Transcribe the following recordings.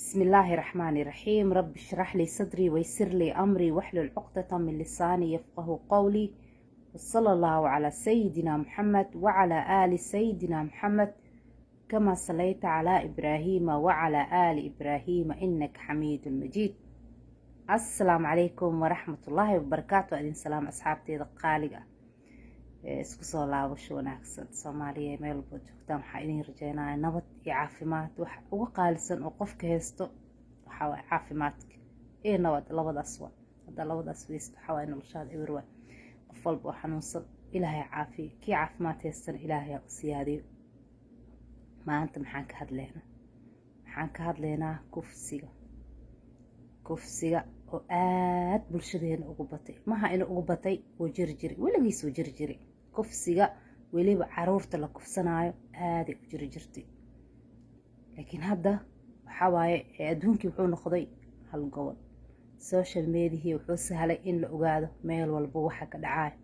بسم الله الرحمن الرحيم. رب اشرح لي صدري ويسر لي أمري واحلل عقدة من لساني يفقه قولي، وصلى الله على سيدنا محمد وعلى آل سيدنا محمد كما صليت على إبراهيم وعلى آل إبراهيم إنك حميد مجيد. السلام عليكم ورحمة الله وبركاته. Idin salaam, asxaabteyda qaaliga. Isku soo laabasho wanaagsan. Soomaaliya meel walba joogtaan, waxaa idin rajeynaya nabad iyo caafimaad. Wax ugu qaalisan oo qofka haysto waxaa waaye caafimaadka iyo nabad. Labadaas waa haddaa labadaas weysto, waxaa waaye noloshaada eber waay. Qof walba oo xanuunsan, Ilaahay caafiyo. Kii caafimaad haystana, Ilaahay ha u siyaadiyo. Maanta maxaan ka hadleynaa? Waxaan ka hadleynaa kufsiga. Kufsiga oo aada bulshadeena ugu batay. Maha ina ugu batay, wuu jiri jiray, weligiis wuu jiri jiray kufsiga. Weliba caruurta la kufsanaayo aaday u jiri jirtay, laakiin hadda waxaa waaye adduunkii wuxuu noqday hal gobol. Social mediahii wuxuu sahlay in la ogaado meel walba waxa ka dhacayo,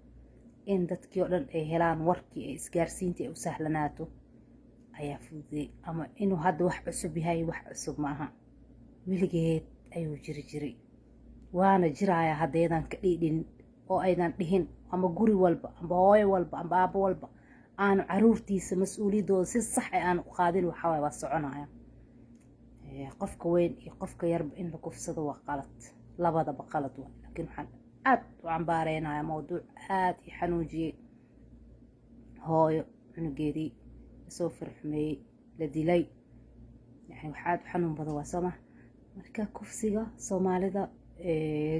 in dadkii oo dhan ay helaan warkii, ay isgaarsiintii ay u sahlanaato ayaa fududey. Ama inuu hadda wax cusub yahay, wax cusub ma aha. Weligeed ayuu jiri jiray, waana jiraaya haddaydan ka dhiidhin oo aydan dhihin, ama guri walba amba hooyo walba amba aabo walba aanu caruurtiisa mas-uuliyaddooda si sax ah aanu u qaadin, waxaa waay waa soconaya. Qofka weyn iyo qofka yarba in la kufsado waa qalad, labadaba qalad waa. Laakiin waxaan aad u cambaareynaya mowduuc aad i xanuujiyey: hooyo cunugeedii lasoo farxumeeyey, la dilay. Yani wax aad u xanuun badan waa, sooma? Marka kufsiga soomaalida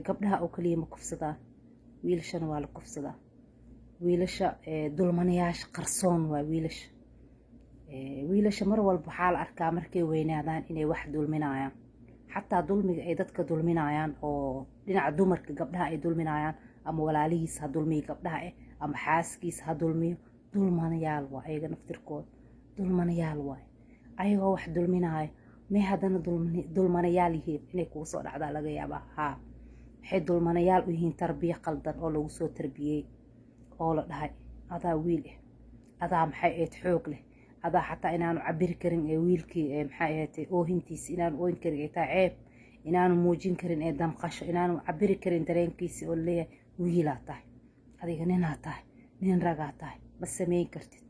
gabdhaha oo kaliya ma kufsadaan, wiilashana waa la kufsadaa. Wiilasha dulmanayaasha qarsoon waa wiilasha. Wiilasha mar walba waxaa la arkaa markay weynaadaan inay wax dulminayaan. Xataa dulmiga ay dadka dulminayaan oo dhinaca dumarka, gabdhaha ay dulminayaan, ama walaalihiis ha dulmiyo gabdhaha ama xaaskiisa ha dulmiyo, dulmanayaal waa ayaga naftirkooda, dulmanayaal waay. Ayagoo wax dulminaayo may haddana dulmanayaal yihiin inay kugu soo dhacdaa laga yaabaa. Haa, waxay dulmanayaal u yihiin tarbiyo qaldan oo lagu soo tarbiyey, oo la dhahay adaa wiil ah, adaa maxay ahayd xoog leh, adaa xataa inaanu cabiri karin ee wiilkii maxay ahayd oohintiisi inaanu oohin karin ee taa ceeb, inaanu muujin karin ee damqasho, inaanu cabiri karin dareenkiisi, oo laleeyahay wiilaa tahay adiga, ninaa tahay, nin ragaa tahay, ma sameyn kartid.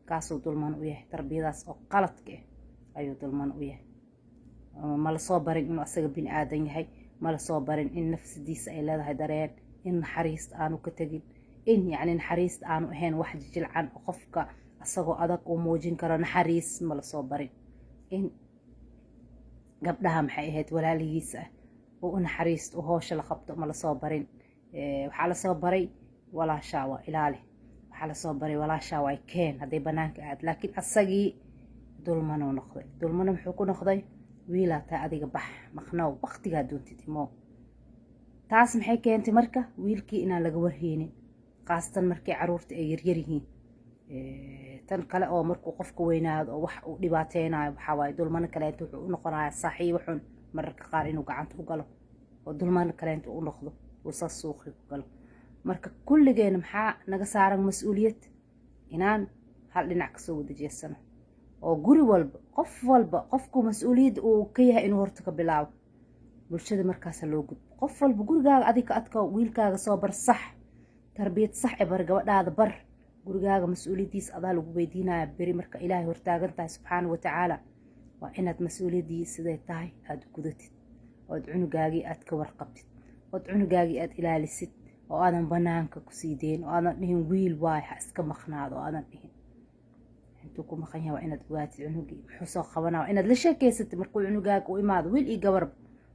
Kaasuu dulman u yahay. Tarbiyadaas oo qaladka ah ayuu dulman u yahay. Ma la soo barin inuu asaga bini aadan yahay, ma la soo barin in nafsadiisa ay leedahay dareen, in naxariista aanu ka tegin, in yacni naxariista aanu ahayn wax jijilcan oo qofka asagoo adag uu muujin karo naxariis. Ma la soo barin in gabdhaha maxay ahayd walaalihiisa ah oo u naxariisto, u hoosha la qabto. Ma la soo barin. Waxaa lasoo baray walaashaa waa ilaali, waxaa lasoo baray walaashaa waa keen hadday banaanka aad. Laakiin asagii dulmanuu noqday. Dulmano muxuu ku noqday? Wiilaa taa adiga, bax, maqnow, waqtigaa doontid imo. Taas maxay keentay marka? Wiilkii inaan laga warheynin, khaasatan markii caruurta ay yaryar yihiin. Tan kale oo markuu qofka weynaado oo wax uu dhibaateynayo, waxaa waaye dulmano kaleento wuxuu u noqonayaa saaxiibo xun mararka qaar inuu gacanta u galo oo dulmano kaleento u noqdo, uu saas suuqii ku galo. Marka kulligeena maxaa naga saaran mas-uuliyad? Inaan hal dhinac kasoo wada jeesano oo guri walba, qof walba, qofku mas-uuliyadda uu ka yahay inuu horta ka bilaabo. Bulshada markaasa loo gudbo. Qof walba gurigaaga adiga ka adko, wiilkaaga soo bar sax, tarbiyad sax e bar, gabadhaada bar. Gurigaaga mas-uuliyaddiisa adaa lagu weydiinaya beri marka Ilaahay hortaagan tahay subxaana wa tacaala. Waa inaad mas-uuliyaddii siday tahay aada gudatid, ood cunugaagii aad ka warqabtid, ood cunugaagii aad ilaalisid, oo aadan banaanka kusii deyn, oo aadan dhihin wiil waay, ha iska maqnaado, oo aadan dhihin intuu ku maqan yahay. Waa inaad ogaatid cunugii muxuu soo qabanaa, waa inaad la sheekeysatid markuu cunugaaga u imaado, wiil iyo gabarba,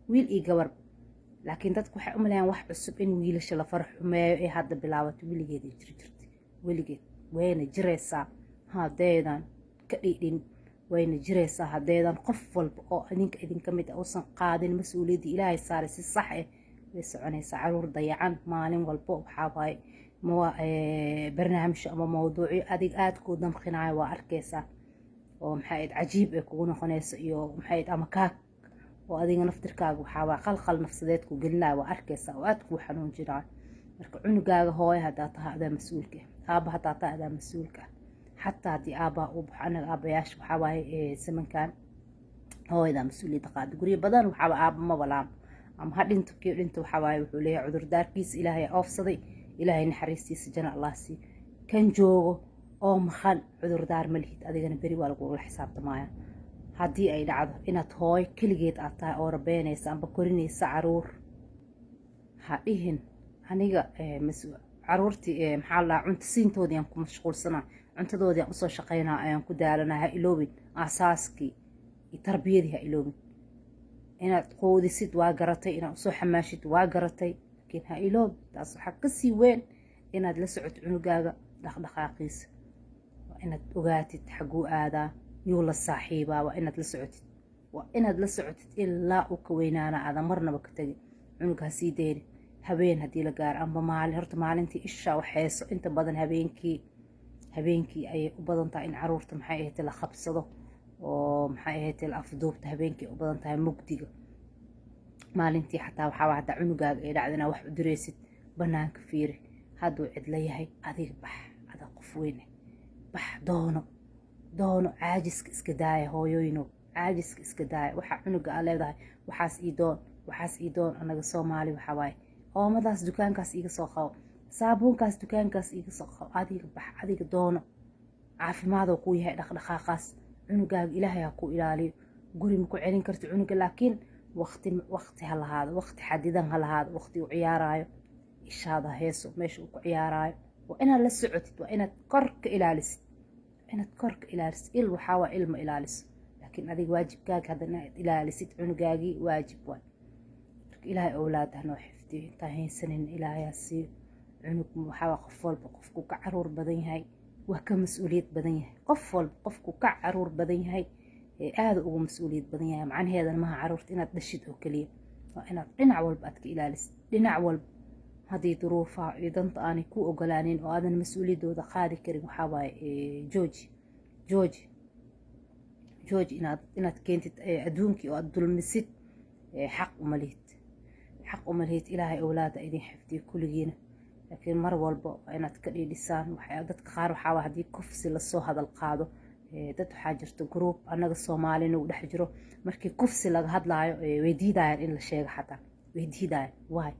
wiil iyo gabarba. Laakiin dadku waxay u maleeyaan wax cusub in wiilasha la far xumeeyo ee hadda bilaabatay. Weligeed ay jiri jirtay, weligeed wayna jiraysaa haddaydan ka dhidhin, wayna jiraysaa haddaydan qof walba oo idinka idinka mid ah uusan qaadin mas-uuliyaddii Ilaahay saaray si sax ah. Way soconaysaa. Caruur dayacan maalin walbo waxaa waaye barnaamijyo ama mawduucyo adig aada kuu damqinayo waa arkaysaa, oo maxay ahayd cajiib ay kugu noqonayso, iyo maxay ahayd ama kaag oo adiga naftirkaaga waxaa waa qalqal nafsadeed ku gelinayo waa arkaysaa, oo aada kuu xanuunjinayo. Marka cunugaaga, hooyo haddaa tahay, adaa mas-uulka ah. Aabba haddaa tahay, adaa mas-uulka ah. Xataa haddii aabbaha uu baxo, anaga aabbayaasha waxaa waaye samankan Hooyadaa mas-uuliyadda qaada. Guryo badan waxaaba aaba maba laamo ama ha dhinto. Kii dhinto waxaa waaye wuxuu leeyahay cudurdaarkiisa, Ilaahay oofsaday, Ilaahay naxariistiisa jana Allah sii. Kan joogo oo maqan cudurdaar ma lihid, adigana beri waa lagugula xisaabtamaya. Haddii ay dhacdo inaad hooyo keligeed aad tahay oo rabeynaysa amba korinaysa caruur, ha dhihin aniga caruurtii maxaa la cunto siintoodii aan ku mashquulsanaa, cuntadoodii aan usoo shaqaynaa, ayaan ku daalanaa. Ha iloobin aasaaskii iyo tarbiyadii, ha iloobin. Inaad qoodisid waa garatay, inaad usoo xamaashid waa garatay, laakiin ha iloobin taas. Waxaa kasii weyn inaad la socoto cunugaaga dhaqdhaqaaqiisa. Waa inaad ogaatid xaguu aadaa, yuu la saaxiibaa. Waa inaad la socotid, waa inaad la socotid ilaa uu ka weynaana, aadan marnaba ka tegin. Cunug ha sii deynin habeen haddii la gaaro amba maalin. Horta maalintii isha waxeyso inta badan, habeenkii ayay u badan tahay in caruurta, maxay ahayd, la qabsado oo, maxay ahayd, la afduubta. Habeenkii u badan tahay, mugdiga. Maalintii xataa waxaa haddaa cunugaaga ay dhacda inaa wax u diraysid, banaanka fiiri. Hadduu cidlo yahay, adiga bax, adaa qof weyne, bax, doono, doono. Caajiska iska daaya, hooyooyino, caajiska iska daaya. Waxaa cunuga aa leedahay, waxaas ii doon, waxaas ii doon. Anaga Soomaali waxaa waaye, oomadaas dukaankaas iiga soo qabo, saabuunkaas dukaankaas iiga soo qabo. Adiga bax, adiga doono. Caafimaadoo kuu yahay dhaqdhaqaaqaas. Cunugaaga Ilaahay ha ku ilaaliyo. Guri ma ku celin karto cunuga, laakiin waqti waqti ha lahaado, waqti xadidan ha lahaado, waqti uu ciyaaraayo. Ishaada heeso meesha uu ku ciyaaraayo. Waa inaad la socotid, waa inaad kor ka ilaalisid, inaad kor ka ilaalisid. Il waxaa waa ilma ilaaliso, laakiin adiga waajibkaaga hadda inaad ilaalisid cunugaagii waajib waay. Marka Ilaahay owlaad hanoo xifdiyo. Intaan haysanin Ilaahayaa siiyo. Cunug waxaa qof walba qofku ka caruur badan yahay waa ka mas-uuliyad badan yahay. Qof walba qofku ka caruur badan yahay aada ugu mas-uuliyad badan yahay. Macnaheedana maha caruurta inaad dhashid oo keliya. Waa inaad dhinac walba aad ka ilaalisid, dhinac walba. Haddii duruufaha iyo danta aanay ku ogolaanin oo aadan mas-uuliyaddooda qaadi karin, waxaa waaye jooji, jooji, jooji. Inaad keentid adduunkii oo aad dulmisid xaq uma lihid, xaq uma lihid. Ilaahay owlaada idin xifdiyo kulligiina, laakiin mar walba waa inaad ka dhiidhisaan. Dadka qaar waxaa haddii kufsi lasoo hadal qaado, dad waxaa jirta group annaga Soomaali nagu dhex jiro, markii kufsi laga hadlaayo way diidayaan in la sheego xataa, way diidayaan. Waay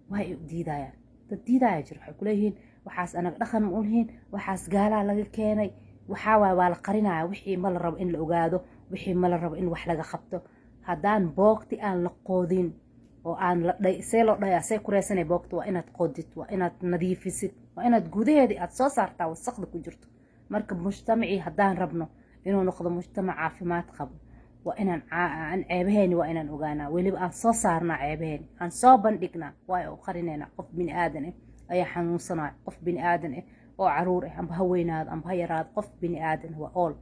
waay ay u diidayaan? Dad diidaya jiro. Waxay kuleeyihiin waxaas anaga dhaqan ma ulihiin, waxaas gaalaa laga keenay. Waxaa waay waa la qarinaya wixii. Ma la rabo in la ogaado wixii, ma la rabo in wax laga qabto. Haddaan boogti aan la qoodin oo aan la dhay, see loo dhayaa? See kureysanay boogta? Waa inaad qodid, waa inaad nadiifisid, waa inaad gudaheedii aad soo saartaa wasaqda ku jirto. Marka mujtamacii haddaan rabno inuu noqdo mujtamac caafimaad qabo, waa inaan aan ceebaheeni, waa inaan ogaanaa, weliba aan soo saarnaa ceebaheeni, aan soo bandhignaa. Waa u qarinaynaa? Qof bini aadan ah ayaa xanuunsanaya, qof bini aadan ah oo caruur ah, amba ha weynaado amba ha yaraado, qof bini aadan waa ool,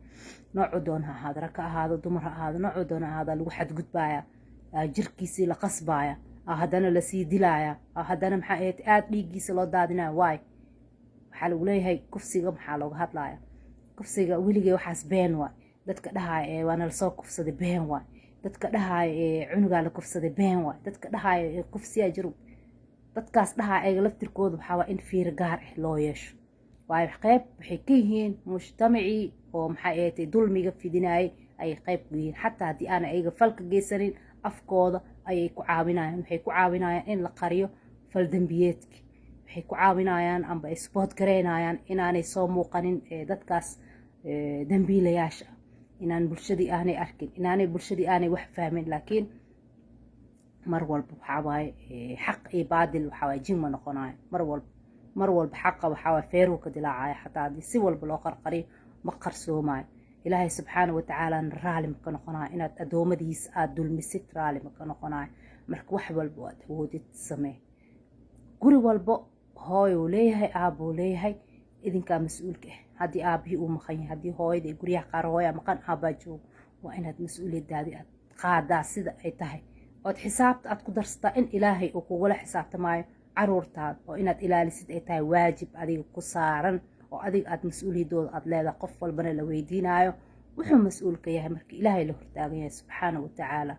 noocuu doon ha ahaado, rag ha ahaado, dumar ha ahaado, noocuu doon ha ahaado, lagu xadgudbaaya, jirkiisii la qasbaaya, haddana lasii dilaaya, haddana maxaa ahayd aada dhiiggiisa loo daadinaya. Waay waxaa lagu leeyahay kufsiga maxaa looga hadlaya? Kufsiga weligee waxaas been waay. Dadka dhahaaya ee waana lasoo kufsaday, been waay. Dadka dhahaaya ee cunugaa la kufsaday, been waay. Dadka dhahaaya ee kufsiyaa jiro, dadkaas dhahaa ayaga laftirkooda waxaa waa in fiiro gaar ah loo yeesho. Waayo, qayb waxay ka yihiin mujtamacii oo, maxay ahayd, dulmiga fidinaayay ayay qayb ku yihiin. Xataa haddii aanay ayaga falka geysanin, afkooda ayay ku caawinayaan. Waxay ku caawinayaan in la qariyo faldambiyeedki. Waxay ku caawinayaan amba ay support gareynayaan inaanay soo muuqanin dadkaas dambiilayaasha ah, inaan bulshadii aanay arkin, inaanay bulshadii aanay wax fahmin. Laakiin mar walba waxaa waaye xaq iyo baadil waxaa waaye jin ma noqonayo. Mar walba, mar walba xaqa waxaa waaye feeruu ka dilaacaya. Xataa haddii si walba loo qarqariyo, ma qarsoomayo. Ilaahay subxaana watacaalana raali ma ka noqonayo inaad addoommadiisa aada dulmisid, raali ma ka noqonayo. Marka wax walba aad awoodid samee. Guri walbo hooyuu leeyahay, aabbuu leeyahay, idinkaa mas-uulka ah. Haddii aabbihii uu maqan yahay, haddii hooyada, guryaha qaar hooyaa maqan, aabbaa joogo, waa inaad mas-uuliyadaadii aad qaadaa sida ay tahay, ood xisaabta aad ku darsataa in Ilaahay uu kugula xisaabtamaayo caruurtaada, oo inaad ilaalisid ay tahay waajib adiga ku saaran, oo adiga aad mas-uuliyaddooda aad leedahay. Qof walbana la weydiinaayo wuxuu mas-uulka yahay marka Ilaahay la hortaagan yahay subxaana wa tacaala.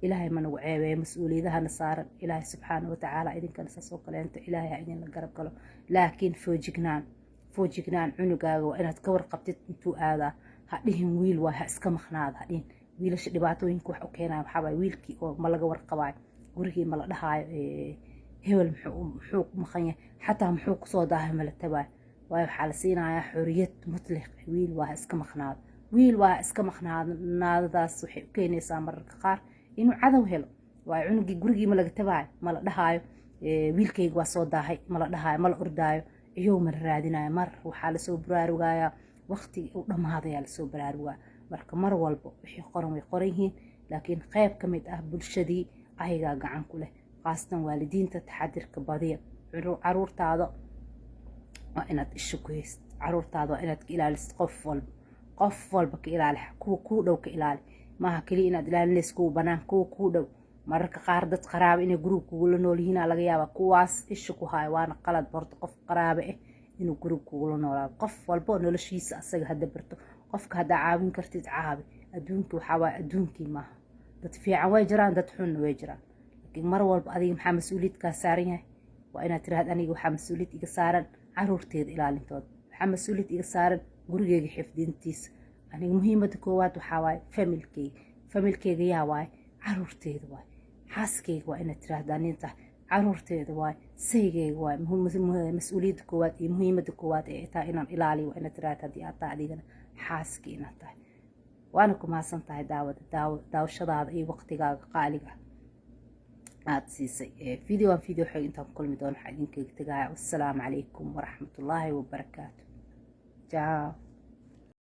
Ilaahay ma nagu ceebeeyo mas-uuliyadahana saaran. Ilaahay subxaana wa tacaala idinkana saas oo kaleento Ilaahay ha idinla garab galo. Laakiin foojignaan, foojignaan. Cunugaaga waa inaad ka warqabtid intuu aadaa. Ha dhihin wiil waa, ha iska maqnaada, ha dhihin. Wiilasha dhibaatooyinka wax u keenaya waxaa waaye wiilkii oo ma laga warqabaayo, gurigii ma la dhahaayo hebel muxuu ku maqan yahay, xataa muxuu kusoo daahay ma la tabaayo. Waayo, waxaa la siinayaa xoriyad mutliq. Wiil waa iska maqnaado, wiil waa iska maqnaadadaas waxay u keenaysaa mararka qaar inuu cadow helo. Waayo, cunugii gurigii ma laga tabaayo, ma la dhahaayo wiilkayga waa soo daahay, ma la dhahaayo, ma la ordaayo, ciyow ma la raadinayo. Mar waxaa lasoo baraarugayaa waqtigii uu dhammaadayaa lasoo baraarugaa. Marka mar walba wixii qoran way qoran yihiin, laakiin qayb ka mid ah bulshadii ayagaa gacan ku leh, khaasatan waalidiinta. Taxadirka badiya. Caruurtaada waa inaad isha ku haysid, caruurtaada waa inaad ka ilaalisid qof walba. Qof walba ka ilaali, kuwa kuu dhow ka ilaali. Maaha keliya inaad ilaalinayso kuwa banaan, kuwa kuu dhow. Mararka qaar dad qaraaba inay guriga kugula nool yihiin laga yaabaa, kuwaas isha ku haayo. Waana qalad horta qof qaraaba ah inuu guriga kugula noolaado. Qof walba noloshiisa asaga hadda barto. Qofka haddaa caawin kartid, caabi. Adduunka waxaa waaye, adduunkii maaha. Dad fiican way jiraan, dad xunna way jiraan, laakiin mar walba adiga maxaa mas-uuliyad kaa saaran yahay? Waa inaad tiraahd: aniga waxaa mas-uuliyad iga saaran caruurteeda ilaalintooda, waxaa mas-uuliyad iga saaran gurigeyga xifdintiisa. Aniga muhiimadda koowaad waxaa waaye familkeyga. Familkeyga yaa waaye? Caruurteeda waaye, xaaskeyga waa inaad tiraahdaa nin tahay. Caruurteeda waaye, saygeyga waaye mas-uuliyadda koowaad iyo muhiimadda koowaad ee tahay inaan ilaaliyo. Waa inaad tiraahda haddii aad tahay adigana xaaskii inaad tahay. Waana ku mahadsan tahay daawada daawashadaada iyo waqtigaaga qaaliga aada siisay. Video an video xog intaan ku kulmi doono, waxaa idinkaga tegaya wassalaamu calaykum waraxmatullaahi wabarakaatu. Ciao.